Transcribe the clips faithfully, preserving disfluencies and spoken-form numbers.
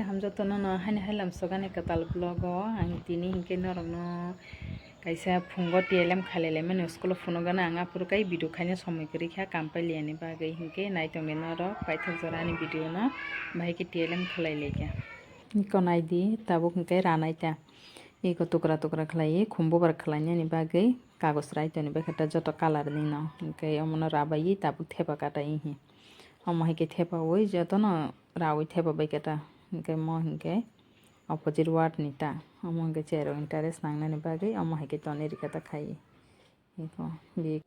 Hamjak tono no haini hai lamsogani kwtal vlog o ang tini hinkhe norokno kaisa phungo T L M khalai laimani school o phunukgana ang aphuru kai video khaina somoi kwrwi kha kam pailiyani bagwi hinkhe nai tongdi norok paithak jorani video no bahai khe T L M khalai laikha. Iko naidi tabuk hinkhe ranai ta iko tukra tukra khlaiwi khum bubar khlainani bagwi kagoj rai toni bai khe ta joto colour ni no hinkhe omono rabaiwi tabuk thepa katai hi. Omo hai khe thepaui jotono raui thepa bai khe ta. Hinkhe mo hinkhe opposite ward ni ta. Omo hinkhe cherok interest nangnani bagwi omo hai khe tonwi rikha ta khai. Eko di.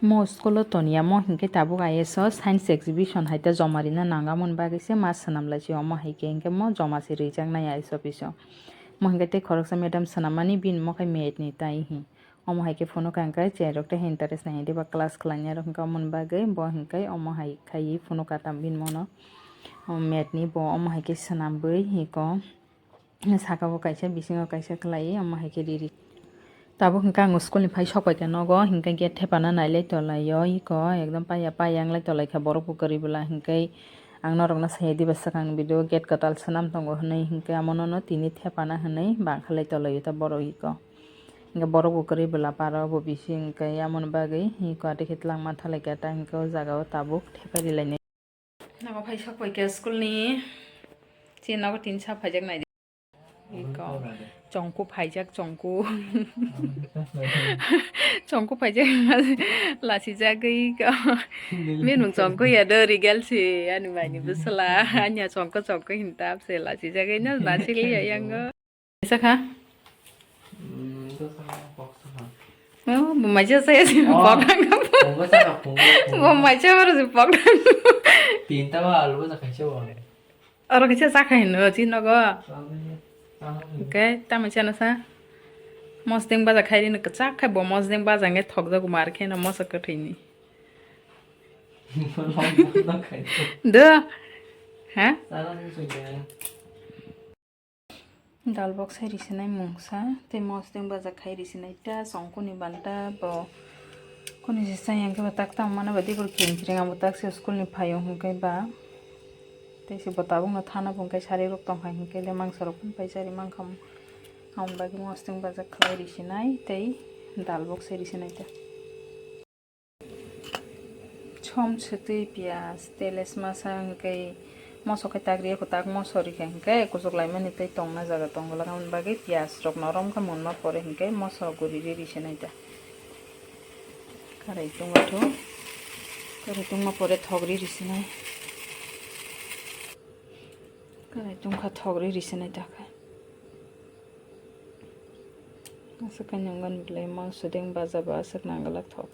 Mo school o toniya mo hinkhe tabuk I S o science exhibition hai ta joma rina nangamoni bagwi se ma swnam lai se omo hai khe hinkhe mo joma se rijaknai I S office o. Mo hinkhe tei khoroksa madam swnammani bini mo khe math ni tai hi. Omo hai khe phunukha hinkhe cherok tei interest nai diba class khlainai rok hinkhe omoni bagwi bo hinkhe omo hai khaiwi phunukha tam bini mono. Omo math ni bo omo hai khe swnambwi hiko saka o kaisa bisingo kaisa khlaiwi omo hai khe riri. Tabuk hinkhe ang school ni phai sok paikha nogo hinkhe gate thepana nailai tolai o iko ekdom paya paya wnglai tolai kha borok bo kwrwi bwla hinkhe ang norokno sai diba swkang video gate kwtal swnam tongo hwnwi hinkhe amo nono tini thepana hwnwi bangkha lai tolai o ta borok iko. Hinkhe borok bo kwrwi bwla paro bo bising hinkhe amoni bagwi hinkhe atwi khe twlangma thalaikha ta hinkhe o jaga o tabuk thepai rwlainai. Nogo phai sok paikha school ni. Chini nogo tin sa phaijak nai. Iko. Chongku phaijak chongku. Chongku phaijak lachijagwi iko. Minung chongku ya do rigal si ani bai ni bwsala. Anya chongku chongku hintab se lachijagwi no nachili ya yango. Kaisa kha? Oh, bo maisa saya si pok thang. Bo maisa baro si pok thang. Tinta ba alu ba kaisa ba. Oro kaisa chakha hino chi nogo. Oke, tamo chana sa. Mosdeng baja khairi no kachak khai bo mosdeng baja nge thok jago mar khe no moso kwthwi ni. Do. Ha? Dal bok sai risinai mungsa, tei mosdeng baja khai risinai ta, chongkuni banta bo kuni se chayang khe bo tak tamo mano ba dikor kring kring abo tak se school ni phaio hwnkhe ba tei se bo tabuk no thana bo hwnkhe sari rok tong hai hwnkhe le mangsa rok phano pai chari mankha, aboni bagwi mosdeng baja khlai risinai tei dal bok sai risinai ta. Chom swtwi piyaj, teles masa hwnkhe moso khe tagriya kwtak moso rikha hwnkhe kuchuk laimani tei tongna jaga tongwlak aboni bagwi piyaj rok norom khe munma pore hwnkhe moso guri ri risinai ta. Karai tungma tho, karai tungma pore thok ri risinai. Karai tungkha thok ri risinai ta khe. Aswk khe nwngan belai mosodeng baja bo aswk nangwlak thok.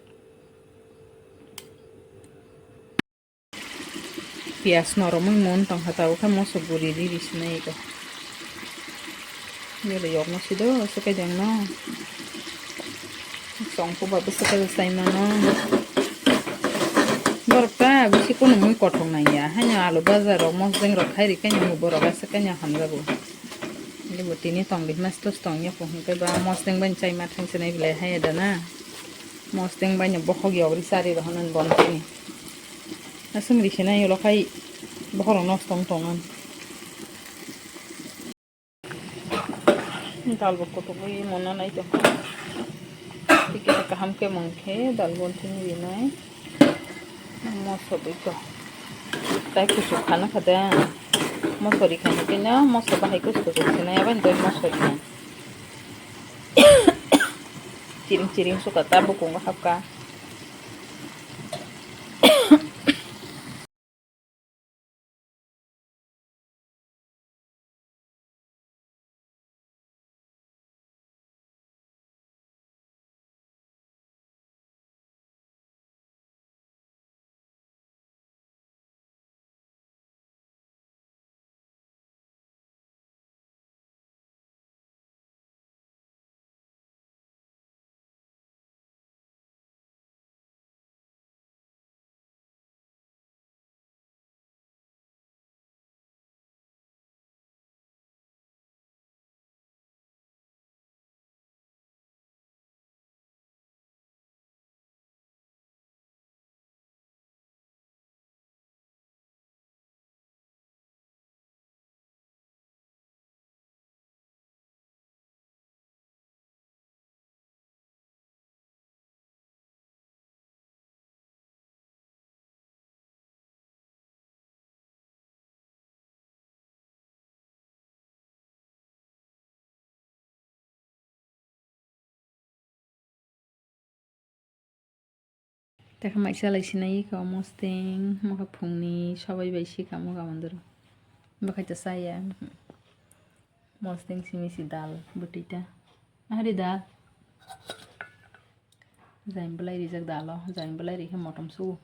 Piyaj noromwi mun tongkha tabuk khe moso guri ri risinai ego. Nini yokno sido aswk khe dengno. Chongkho ba bwswk khe sai mano. Borok ta bisi kunu mui kothok nangya. Haino alu bajar rok mosdeng rok khai rikhe nini borok aswk khe hamjago. Bo tini tong di mas tos tong ya po hwnkhe ba mosdeng bai chai ma thang sinai belai hai da na. Mosdeng bai no bokhok yogri sari rok hwnwi bon tini. Aswk ri sinai ulo khai bokhorok nosto wng tong an. Dal bo kutukwi monna nai tong. Tiki kaham khe mung khe dal bo thini rinai. Moso bai to. Tai kuchuk khana kha de. Moso ri khana khe na moso bahai kuchuk kuchuk sinai abani doi moso ri nai. Chiring chiring suka ta bukungo hapka. Tei khe mai salai sinai khe omo steng, mokhe phungni sobai bai si kamo gamondoro. Bwkhai ta saya. Mosdeng simi si dal bwtwi ta. Ahari dal. Jain belai rijak dalo, jain belai rikhe motom sugo.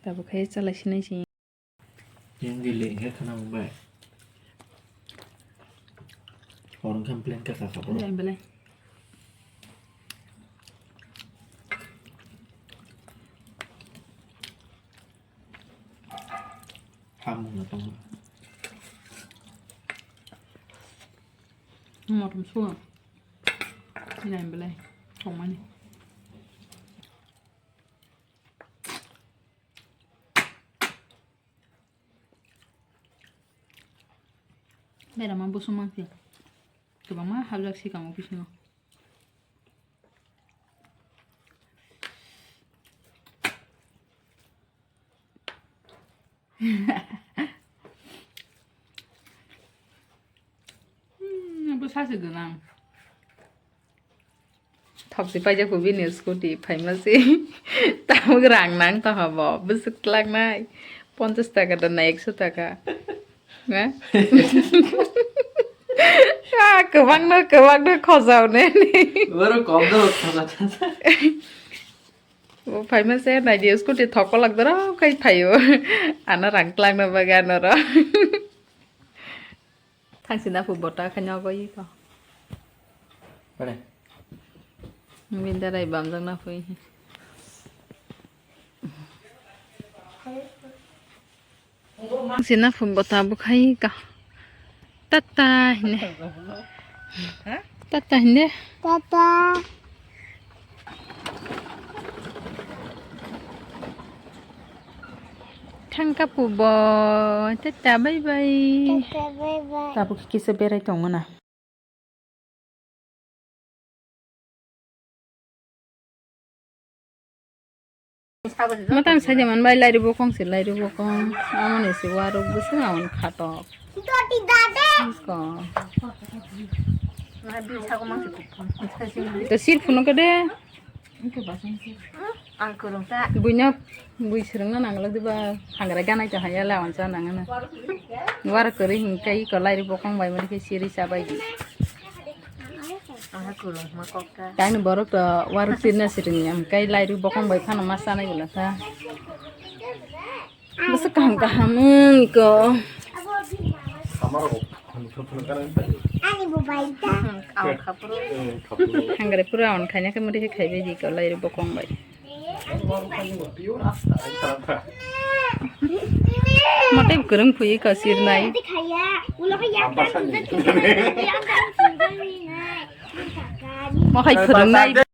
Tabuk khe chalai sinai si. Yang dili hingke khana mungbai. Orang kan plan ka kaka bro. Jain belai. Hamung na tong. Motom suwa. Nai belai. Tongmani. Bera ma busuma khe. Kwbangma habjak sikamo bisingo. Hmm, bo sachi gwnang. Thok si paijak bini scooty phaima si. Tabuk rang nang tongha bo. Bwswk tlak nai. Ponchas taka da na ekso taka. Na? Ah, kwbangno, kwbangno khojao ne. Oro kom do khojao. Bo phaima se nai di scooty thok kolak doro khai phaio. Ano rang tlangna bagwi ano ro. Thangsi na phu bota khai nogo iko. Bini darai bamjak na phui. Sina phungo tabuk hai ka. Tata hine. Tata hine. Tata. Thangka pubo. Tata, bye bye. Tata, bye bye. Tabuk kisa berai tongmana. Matang saja man bai lairu bokong se lairu bokong. Amoni se waruk bwswk awan khatok. Ko. To sir phunuk de. Ang kwrwngsa. Buino, bui swrwngna nanglo diba, hangrai ganai to haya lawan cha nangana. War kwrwi hinkai iko lairu bokong bai mani khe siri cha bai di. Aha kwrwngma kokta. Tangni borok to war sirna siring am kai lairu bokong bai phano ma chanai bwla sa. Bwswk kaham kaham wng iko. Ani bo bai ta. Hangre pura on khaina khe mudi khe khaibai di iko lairu bokong bai. Mote kwrwng phui iko sirnai. Mokhai kwrwngnai.